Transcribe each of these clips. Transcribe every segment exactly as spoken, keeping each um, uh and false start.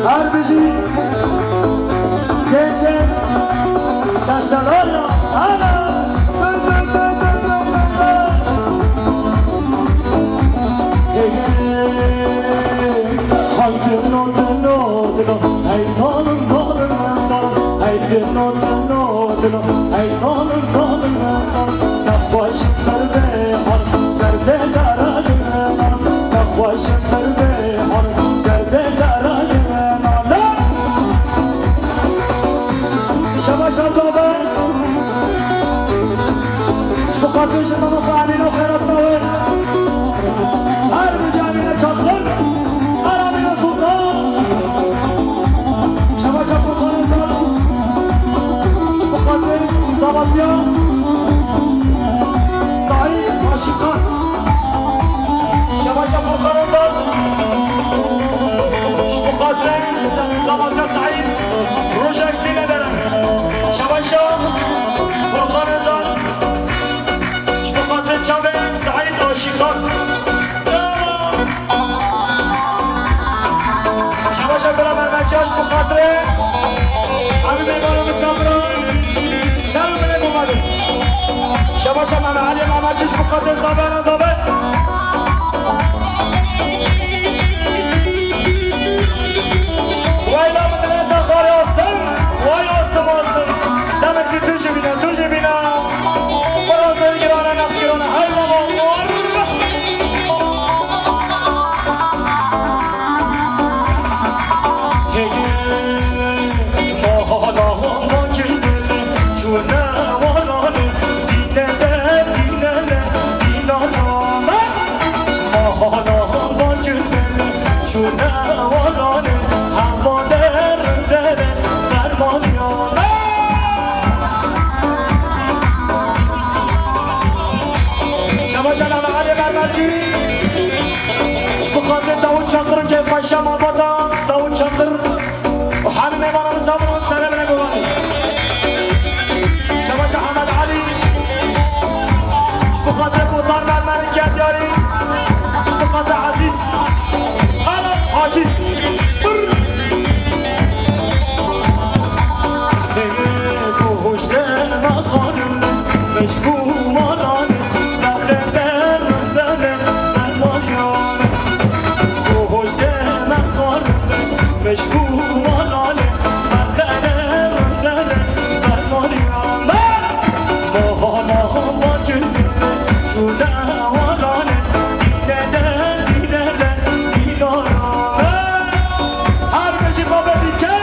Her bijî gencên destedarî. Ana! Hey, hey, hey, hey. Hay dino, dino, dino. Hey, zalim, zalim, zalim. Hey, dino, dino, dino. Hey, zalim, zalim, zalim. Nexweş ber bê har, ser bê dara dino. Nexweş ber bê har, ser bê dara dino. Şaba şaba. Ji bo xatirê ji mama xwe Emîne û xeyratna wê. Her bijî Emîne Çakır, her Emîne Sultan. Şeva şeva Furkan Özel. Ji bo xatirê Sabatya Saîd Aşiqan. Şeva şeva Furkan Özel. Ji bo xatirê Sabatya Saîd. Rojek zî nedere. Şeva şeva Furkan Özel. Ji bo xatir çavê Saîd Aşîqan. Şebaşa bira mermeşa ji bo xatirê hemî mêvana misafiran ser û milê bo me be. Şebaşa Mehmet Elî Mehmetçî ji bo xatir Zabe Eren Zabe. Wayla min dilê te xwarê Asim, way Asim, Asim. Demek zî tu jî bîne, tu jî bîne. Birazê girane, nexgirane, hey baba, war. Heye, mahala, macindele, çûne warane, dînele, dînele, dînaname. Mahala, macindele, çûne warane, heva derindele, dermaniyane. Şebaşa Mehmet Elî Mermercî. Ji bo xatirê Dawûd Çakir û kêfxweşiya malbata Dawûd Çakir û hemî mêvanan misafiran serê min e guranî. Şebaşa Ehmed Elî. Ji bo xatirê Botan Mermerî Kedyarî. Ji bo xatirê Ezîz Erem Hacî. Birr. Ê, ku huştê me xanim, meşkû malan, berxê derindene, dermaniyane. Ku huştê me xanim, meşkû malan, berxê derindene, dermaniyane. Mahana bacine, çûne warane, dînele, dînele, dînarane. Her bijî babê dîke,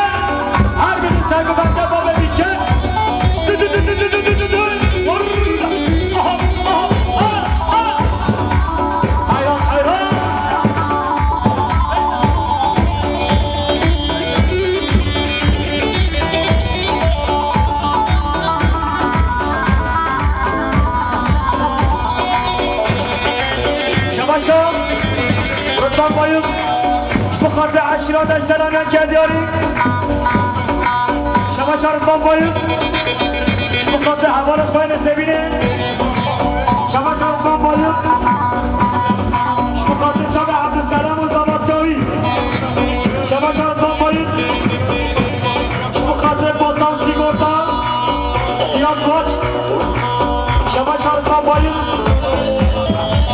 her bijî sergivende babê dîke. Dü, dü, dü. Vur. Aha, aha, aha, aha. Heyran, heyran. Şebaşa Rıdvan Bayık, ji bo xatirê eşîra Deştelanan Kedyarî. Şebaşa Rıdvan Bayık, ji bo xatirê hevalê xwe yên Nesebînê. Şebaşa Rıdvan Bayık, ji bo xatirê çavê Ebdulselam û Zavat Çavî. Şebaşa Rıdvan Bayık, ji bo xatirê Botan Sigorta, Nihat Koç. Şebaşa Rıdvan Bayık,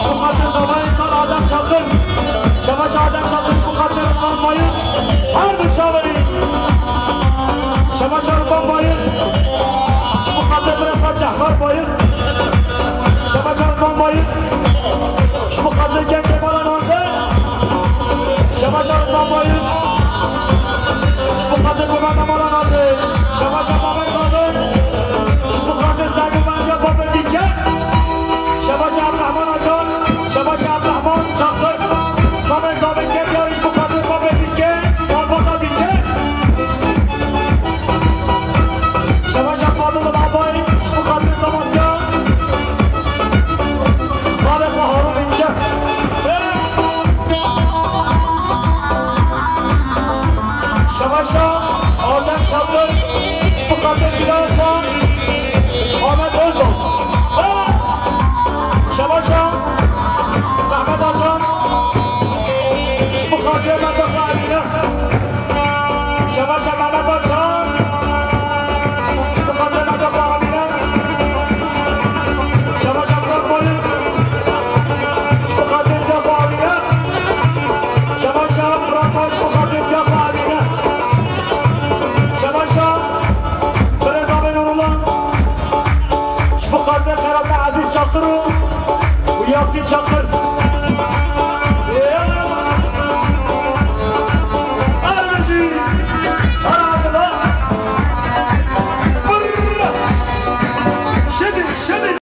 ji bo xatirê Zamanê Sal Adem Çakır. Şebaşa Adem Çakır, ji bo xatirê Rıdvan Bayık. Her bi çaverî. Şebaşa Rıdvan Bayık, ji bo xatirê birê xwe Cehfer Bayık. Şebaşa Rıdvan Bayık, ji bo xatirê gencê mala Nazê. Şebaşa Rıdvan Bayık, ji bo xatirê birê mala Nazê. Şebaşa Mamed Zade, ji bo xatirê sergivandiya babê dîke. Şebaşa Abdurrahman Acar, Şebaşa Abdurrahman Çakır, Mamed Zade Kedyarî, ji bo xatirê babê dîke. Şa, Adem Çadır, ji bo xatir birayê xwe, Ahmet Ozok. Şebaşa, Mehmet Acan, ji bo xatir Mehmet Acan. Şebaşa Mehmet Acan, ji bo xatir Mehmet Acan. Şebaşa Fırat Malik, ji bo xatir Cefa Aliye. Şebaşa Fırat Malik, ji bo xatir Cefa Aliye. Şebaşa Birêz Amê Nurullah, ji bo xatir Xeyrata Ezîz Çakir û Yasin Çakir. Ermejî, Ermejî. Şedî, şedî.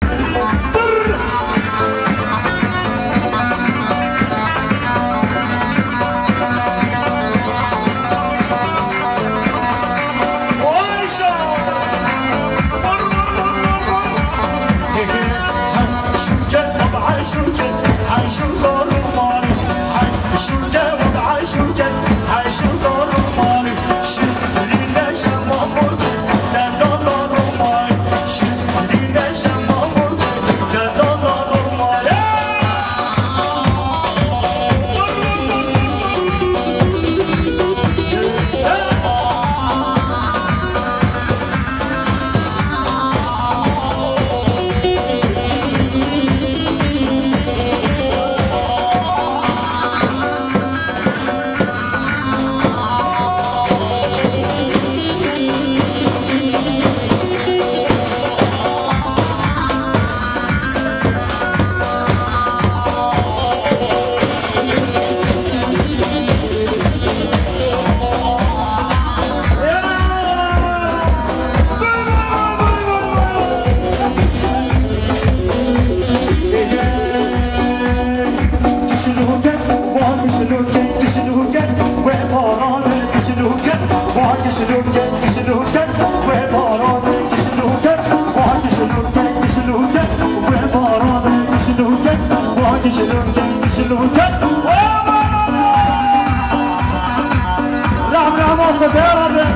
Rehm rehma Xwedê re be.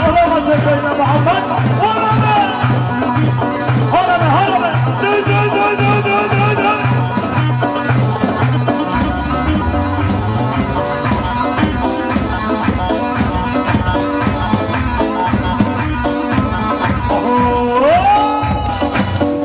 Allahümme salli ala Muhammed. Hara be. Hara be, hara be. Döy, döy, döy.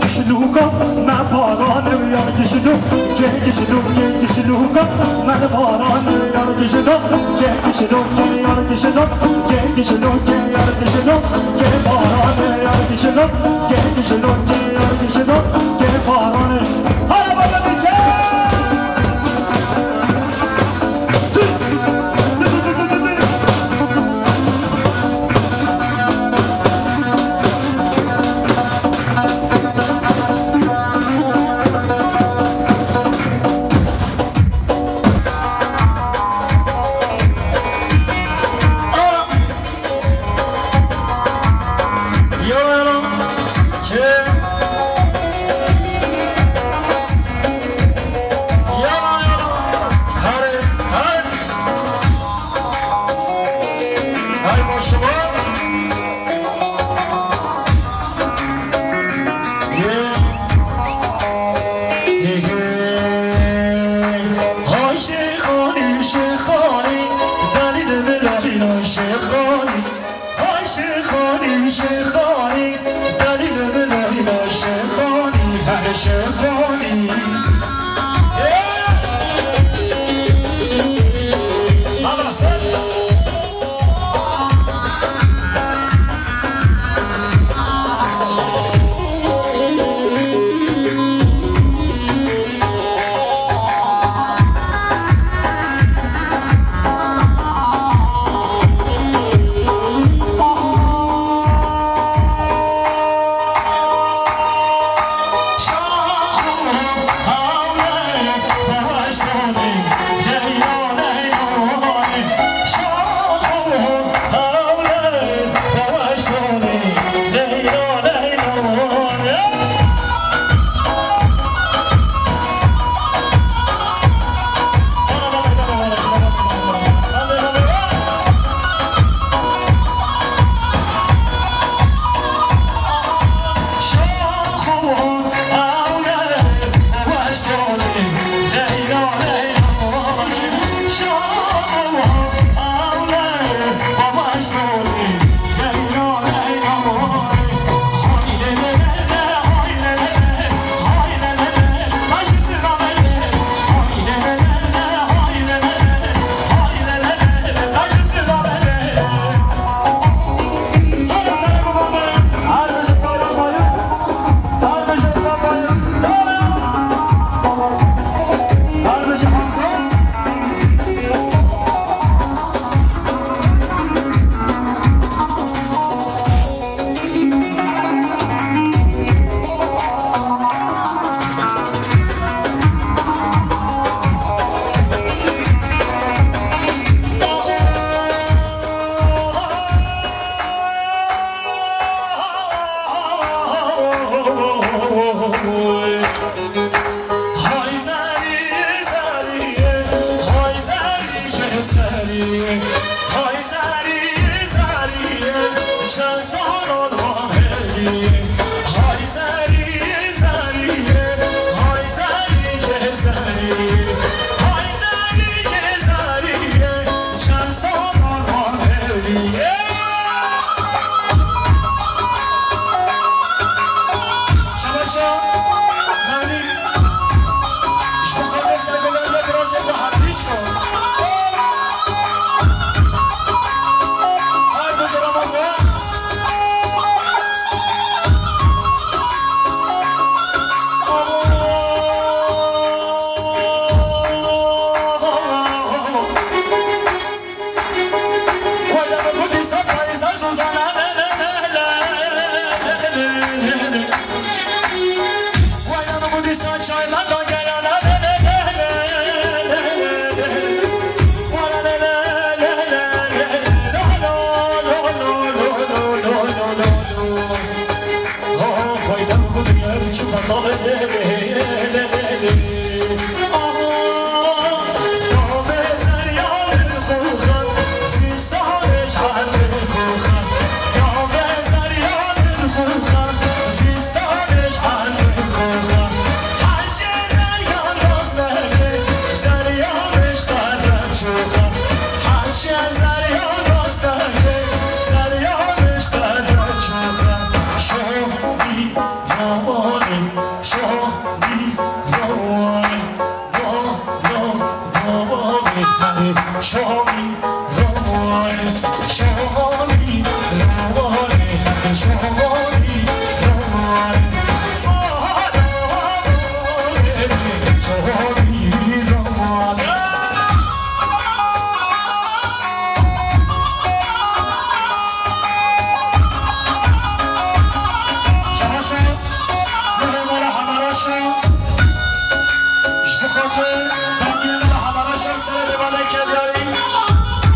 Kişlûka me paran ew yar kişlûk, kê kişlûk, kê kişlûka me paran ew yar kişlûk, kê kişlûk, kê yar kişlûk, kê kişlûk, kê yar kişlûk, kê paran ew yar kişlûk, kê kişlûk, kê yar kişlûk, kê paran ew. Hara baba dike! Hay maşallah. Hay Şêxanî, Şêxanî, delî li min rahîna Şêxanî. Hay Şêxanî, Şêxanî, delî li min rahîna Şêxanî, her Şêxanî. Ê! Baba sen. Hay zerî, zerî, çend sal olma herî. Hay zerî, zerî, hay zerî, zerî. Hay zerî, zerî, çend sal olma herî. Şabaşa, Navî, ji bo xatir sergodandiya Kirazê de hatiş ko. Her bijî Ramazan.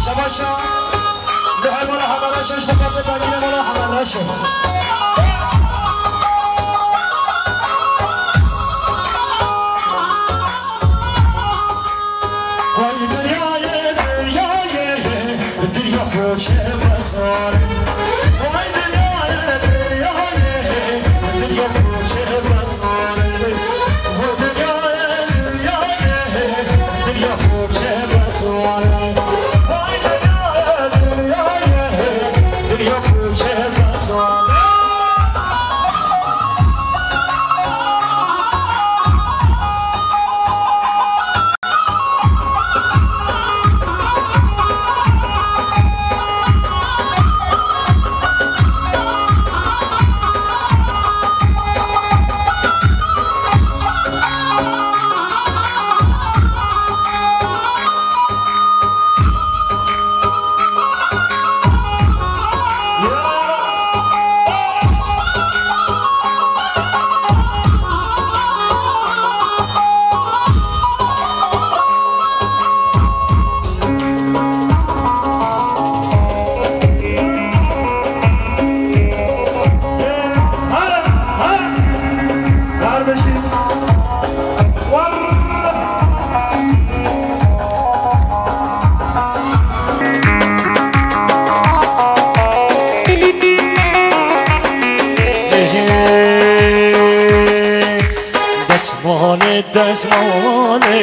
Şabaşa. Duhê mala Hemeraşo, ji bo xatir dagirê mala Hemeraşo. Vay diryayê, diryayê, dirya poçe betar. Vay diryayê, diryayê, dirya poçe betar. Vay diryayê, diryayê, dirya poçe betar. Destmale, destmale,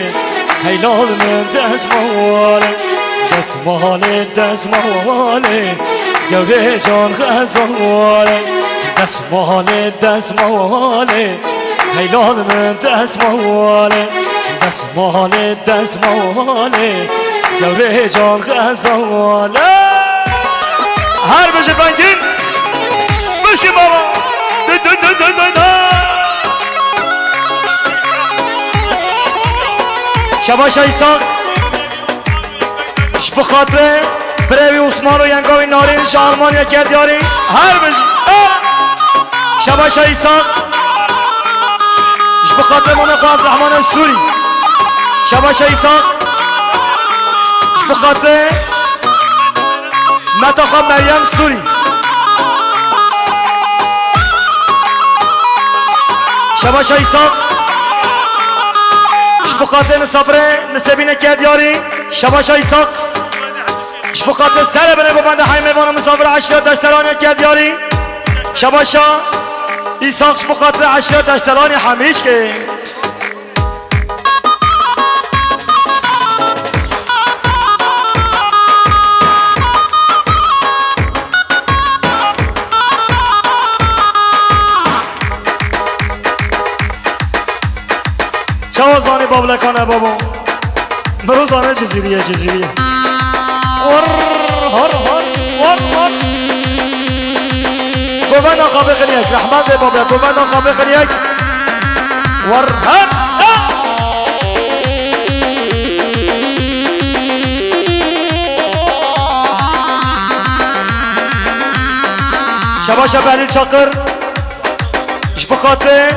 hey lal min destmale. Destmale, destmale, gewrê can xezale. Destmale, destmale, hey lal min destmale. Destmale, destmale, gewrê can xezale. Her bijî vengîn, bişkî baba. Dü, dü, dü, dü, dü, dü. Şabaşa Îsa. Ji bo xatirê birê wî Osman û yenga wî Narîn ji Almanya ket yarî. Her bijî. Şabaşa Îsa. Ji bo xatirê mamê xwe Abdurehman Sûrî. Şabaşa Îsa. Ji bo xatirê meta xwe Meryem Sûrî. Şabaşa Îsa. Ji bo xatirê misafirê Nisebîne ket yarî. Şabaşa Îsa. Ji bo xatir serê binê bo bende heymê vana misafir eşîret Deşteranê ke diyarî. Şebaşa. Îsaq ji bo xatir eşîret Deşteranê hemîşkê. Çawa zanî bablekane babo? Miro zane Cizîrî ye, Cizîrî ye. War, har, har, war, war. Govenda xwe bixin yek, rehmet bê babe, govenda xwe bixin yek. War, har, ha. Şebaşa Behlîl Çakir. Ji bo xatirê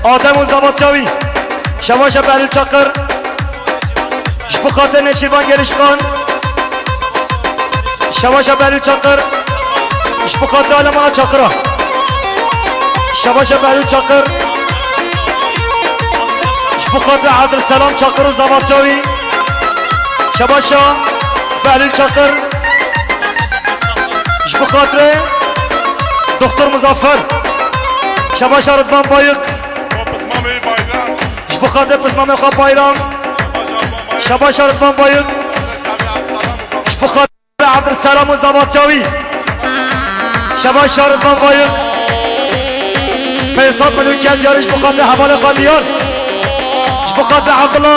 Adem û Zavatya wî. Şebaşa Behlîl Çakir. Ji bo xatirê Nêçîrvan Gelişkan. Şebaşa Behlîl Çakir. Ji bo xatirê Alemana Çakira. Şebaşa Behlîl Çakir. Ji bo xatirê Evdilselam Çakir û Zavatya wî. Şebaşa Behlîl Çakir. Ji bo xatirê Doktor Muzaffer. Şebaşa Ridvan Bayik. Ji bo xatirê pismamê xwe Bayram. Şebaşa Ridvan Bayik. Ji bo xatirê Evdilselam û Zavatya wî. Şebaşa Ridvan Bayik. Pênc sed milyon ke diyarî ji bo xatirê hevalê xwe diyar. Ji bo xatirê Evdila.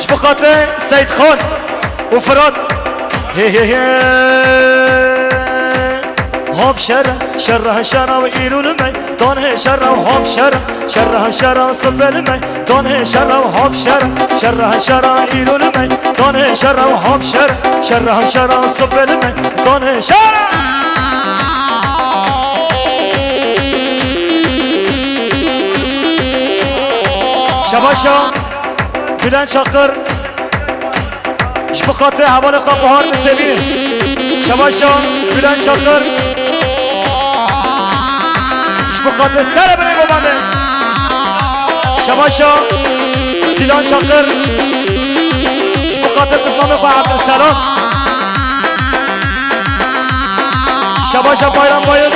Ji bo xatirê Seyîdxan û Firat. He, he, he. Hop şer, şer, şer, îlûl mey. Don he şer, hop şer, şer, şer, sibel mey. Don he şer, hop şer, şer, şer, îlûl mey. Don he şer, hop şer, şer, şer, sibel mey. Don he şer. Şebaşa. Bülent Çakır. Ji bo xatirê hevalê xwe Bahar Nisêbînê. Şebaşa Bülent Çakır. Ji bo xatirê serê binê govendê. Şebaşa Sîlan Çakır. Ji bo xatirê pismamê xwe Evdilselam. Şebaşa Bayram Bayik.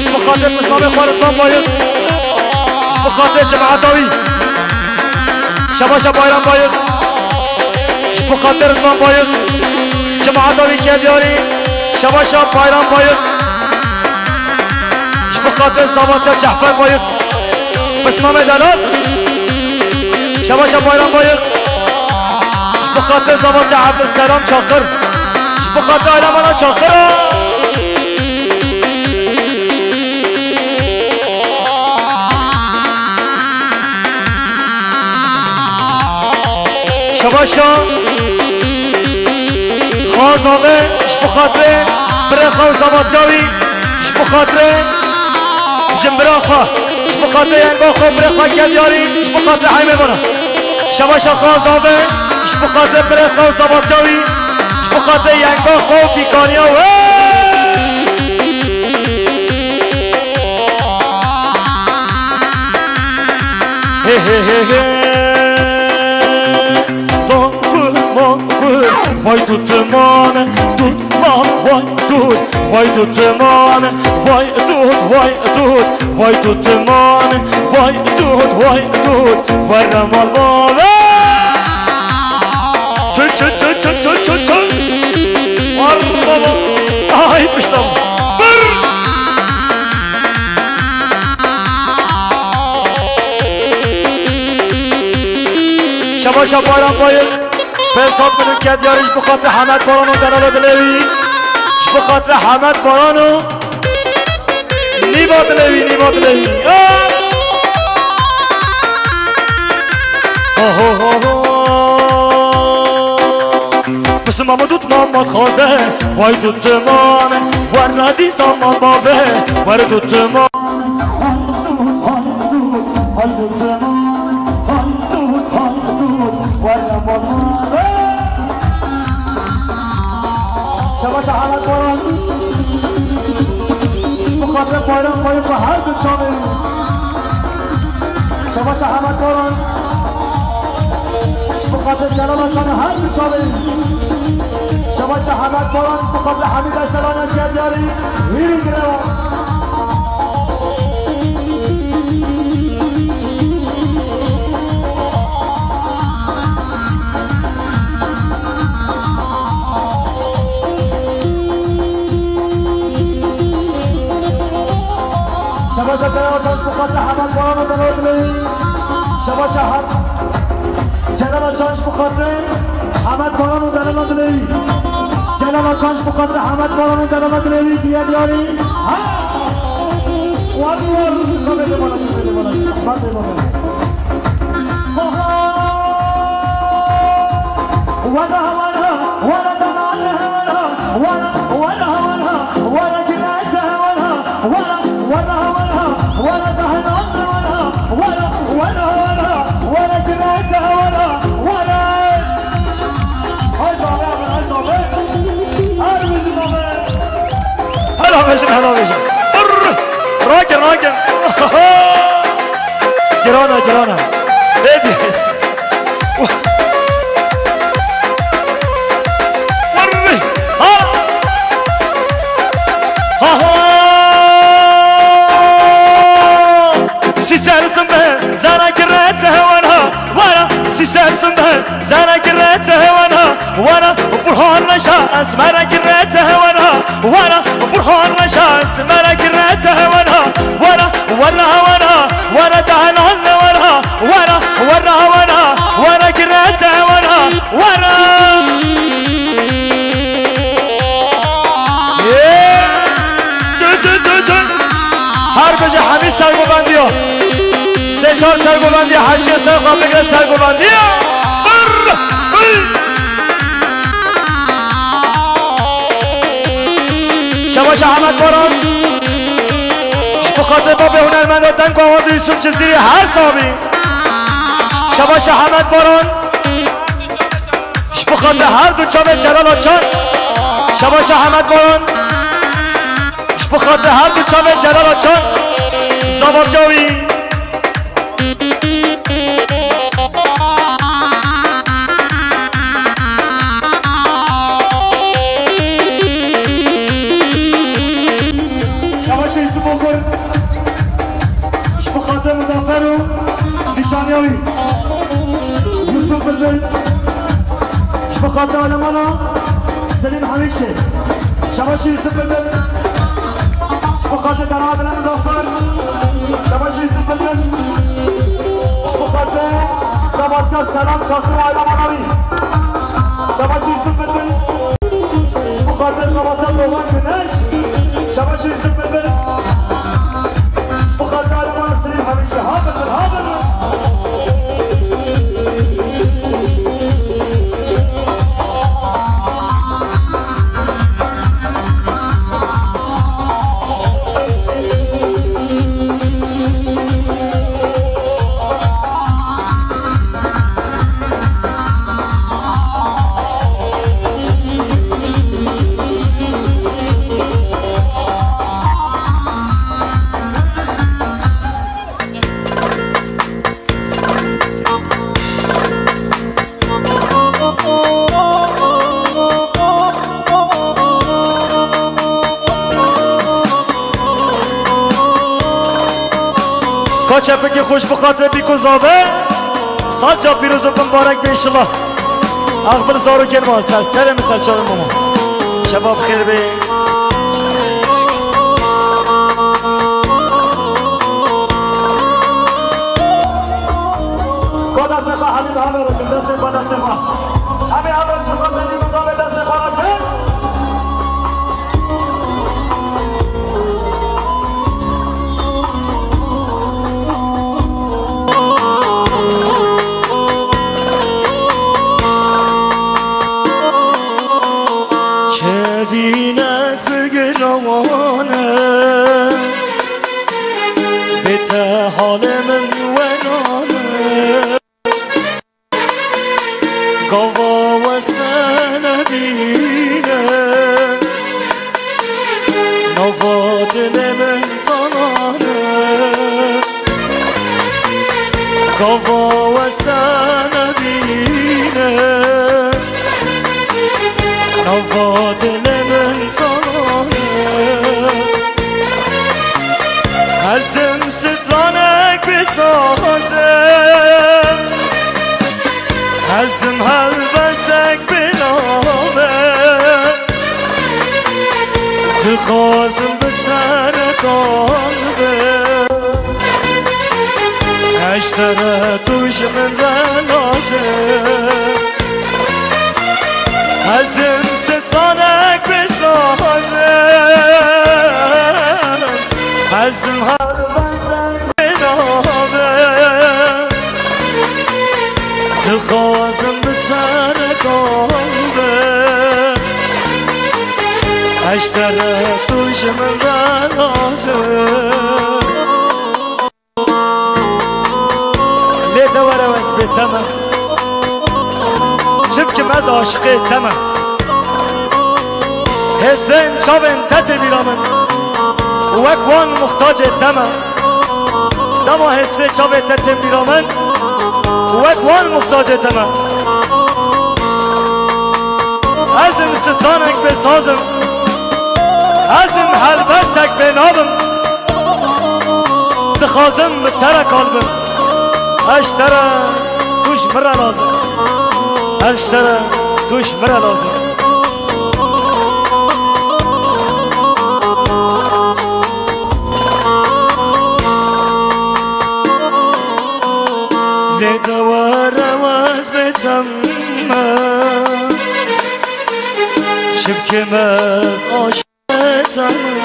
Ji bo xatirê pismamê xwe Ridvan Bayik. Ji bo xatirê cemaeta wî. Şebaşa Bayram Bayik. Ji bo xatir Ridvan Bayik. Cemaeta wî ke diyarî. Şebaşa Bayram Bayik. Ji bo xatir Zavatya Cehfer Bayik. Pismamê delal. Şebaşa Bayram Bayik. Ji bo xatir Zavatya Evdilselam Çakir. Ji bo xatir Alemana Çakir. Şebaşa Xazave ji bo xatirê birê xwe û Zavatya wî, ji bo xatirê jimbira xwe, ji bo xatirê yenga xwe, birê xwe ke diyarî, ji bo xatirê heymê vana. Şebaşa Xazave ji bo xatirê birê xwe û Zavatya wî, ji bo xatirê yenga xwe û pîkaniya wê. He, he, he, he. Dongur, mongur, vay duduman, dutman, vay dut, vay duduman, vay dut, vay dut, vay duduman, vay dut, vay dut, vay ramal vay. Çı, çı, çı, çı, çı, çı, çı. Var baba. Ay, piştam. Bir. Şebaşa Bayram Bayik. Pênc sed milyon ke diyarî ji bo xatirê Hemed Baran û delala dilê wî. Ji bo xatirê Hemed Baran û nîva dilê wî, nîva dilê wî. Ah! Ho, ho, ho, ho. Pismamê dutman mat xaze, vay dutman, werna dîsa ma bave, wer dutman. Şebaşa Hemed Baran. Ji bo xatirê Bayram Bayik xwe her du çavê. Şebaşa Hemed Baran. Ji bo xatirê Celal Açanê her du çavê. Şehamet Baran ji bo xatir Hemîd Erselan ya diyarî hîrî gireva. Şebaşa Celal Çanç bi xatir Hemed Baran û Delal Dileyî. Şebaşa Hem-, Celal Çanç bi xatir Hemed Baran û Delal Dileyî. Celal Çanç bi xatir Hemed Baran û Delal Dileyî diye diyarî. Ha! Wadi wadi. Tabii de bana, tabii de bana. Tabii de bana. Hela bêjin, hela bêjin. Brr! Rakin, rakin. Girana, girana. Êdî. Warri. Ha! Ha ha! Sîser simbe, zana kirete hewan ha. Wara, sîser simbe, zana kirete hewan ha. Wara, Burhan Reşa, esmera kirete hewan ha. Wara, Burhan Reşa, esmera kirete hewan ha. Wara, wara, wara, wara, dahanan wara. Wara, wara, wara, wara, kirete wara, wara. Yê! Çu, çu, çu, çu. Her bije hemî sergovendiya. Sê çar sergovendiya, her şey ser xwe bigire sergovendiya. Brr! Hey! Şebaşa Hemed Baran. Ji bo xatir babê hunermenda deng û awazê Yusuf Cizîrî her sabî. Şebaşa Hemed Baran. Ji bo xatir her du çavê Celal Açan. Şebaşa Hemed Baran. Ji bo xatir her du çavê Celal Açan. Zavabca wî. Şebaşa Yusuf Okur. Ji bo xatir Muzafer û nîşaniya wî. Yusuf Bilbil. Ji bo xatir alemana Selîm Hemîşê. Şebaşa Yusuf Bilbil. Ji bo xatir Dera Adile Muzafer. Şebaşa Yusuf Bilbil. Ji bo xatir Sebatya Selam Çakır alemana wî. Şebaşa Yusuf Bilbil. Ji bo xatir Sebatya Dogan Güneş. Şebaşa Yusuf Bilbil. Ji bo xatir alemana Selîm Hemîşê. Ha Bilbil, ha Bilbil. Ka çepikê xwe ji bo xatirê Bîko Zave, sal ca pîroz û bimbarek be înşallah. Axbil zarokên me ser serê min, ser çavên me. Şeva bi xêr be. Ka destê xwe hemî bi hev re kin, destê xwe, destê xwe. Hemî hev re ji xwe tenî bizavê destê xwe re kin. Çevîne figiran e, bête halê min weran e. Gava we se nebîne, nava dilê min talan e. Gava we se nebîne, Ava dilê min talan e. Ez im stranek bi saz im. Ez im helbestek bi nav im. Dixwazim bi terekan bim. Ez ji te re, tu ji min re lazim. Ez im stranek bi saz im. Ez im helbestek bi nav im. Dixwazim bi terekan bim. Ez ji te re, tu ji min re lazim. Lê de were ez bê te me. Çi bikim, ez aşiqê te me. Hêsên çavên te tê bîra min. Wek wan muxtacê te me. Dema hêsê çavê te tên bîra min, wek wan muxtacê te me. Ez im stranek bê saz im. Ez im helbestek bê nav im. Dixwazim bi terekan bim. Ez ji te re, tu ji min re lazim. Ez ji te re, tu ji min re lazim. Lê de were ez bê te me. Çi bikim, ez aşiqê te me.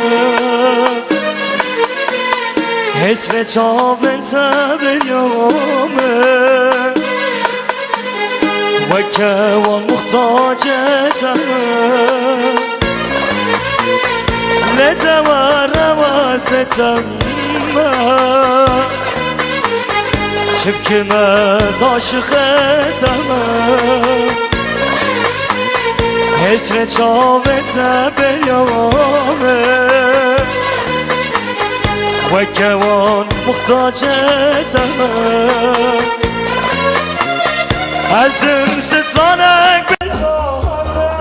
Hêsrê çavên te beriya min. Weke wan muxtacê te me. Lê de were ez bê te me. Çi bikim, ez aşiqê te me. Hêsrê çavê te beriya min. Weke wan muxtacê te me. Ez im stranek bi saz im.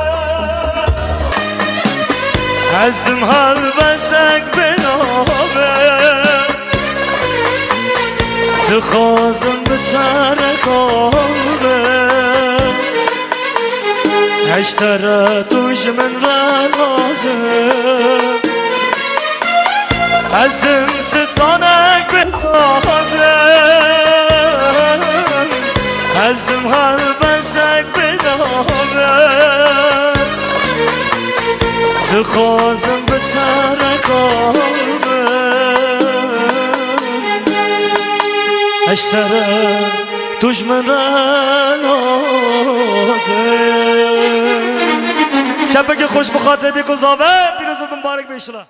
Ez im helbestek bi nav im. Dixwazim bi terekan bim. Ez ji te re, tu ji min re lazim. Ez im stranek bi saz im. Ez im helbestek bi nav im. Dixwazim bi terekan bim. Ez ji te re, tu ji min re lazim. Çepekê xweş bi xatirê Bêko Zave, pîroz û bimbarek be înşallah.